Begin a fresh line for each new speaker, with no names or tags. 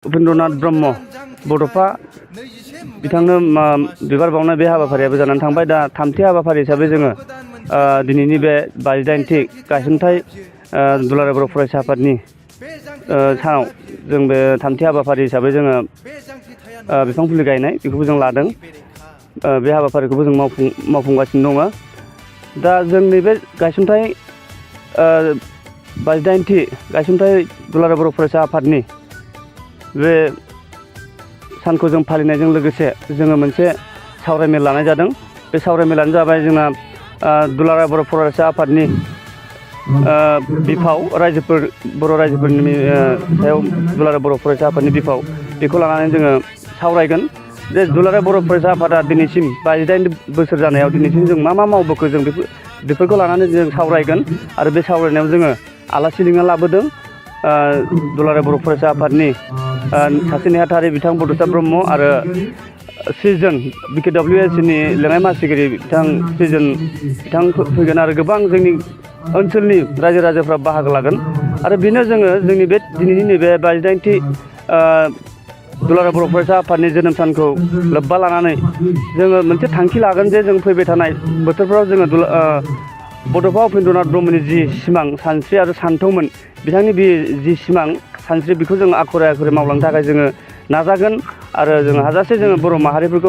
उपेन्द्रनाथ ब्रह्म बड'फा बिथांनो बिबार बावनाय बे हाबाफारियाबो जानानै थांबाय। दा थामथि हाबाफारि हिसाबै जोङो दिनैनि बे 48थि गायसनथाइ दुलाराय बर' फरायसा आफादनि सानाव जों बे थामथि हाबाफारि हिसाबै जोङो बिफां फुलि गायनाय बेखौबो जों लादों। बे हाबाफारिखौबो जों मावफुंगासिनो दङ। दा जोंनि बे गायसनथाइ 48थि गायसनथाइ दुलाराय बर' फरायसा आफादनि बे सानखौ जों फालिनायजों लोगोसे जोङो मोनसे सावरायमेल लानाय जादों। बे सावरायमेलानो जाबाय जोंना दुलाराय बर' फरायसा आफादनि बिफाव बर' रायजोफोरनि सायाव दुलाराय बर' फरायसा आफादनि बिफाव बेखौ लानानै जोङो सावरायगोन। जे दुलाराय बर' फरायसा आफादा दिनैसिम 48 बोसोर जानायाव दिनैसिम जों मा मावबोखो जों बेफोरखौ लानानै जों सावरायगोन। आरो बे सावरायनायाव जोङो आलासि लिंना लाबोदों दुलाराय बर' फरायसा आफादनि सासे नेहाथारि बिथां बड'सा ब्रह्म आरो सृजन BKWSनि लेङाइ मासिगिरि बिथां सृजन बिथां फैगोन आरो गोबां जोंनि ओनसोलनि रायजो राजाफ्रा बाहागो लागोन। आरो बेनो जोङो जोंनि बे दिनैनि नैबे 48थि दुलाराय बर' फरायसा आफादनि जोनोम सानखौ लोब्बा लानानै जोङो मोनसे थांखि लागोन जे जों फैबाय थानाय बोथोरफ्राव जोङो बड'फा उपेन्द्रनाथ ब्रह्मनि जि सिमां सानस्रि आरो सान्थौमोन बिथांनि बे जि सिमां सानस्रि बेखौ जों आखुरै आखुरै मावलांनो थाखाय जोङो नाजागोन। आरो जों हाजासे जोङो बर' माहारिफोरखौ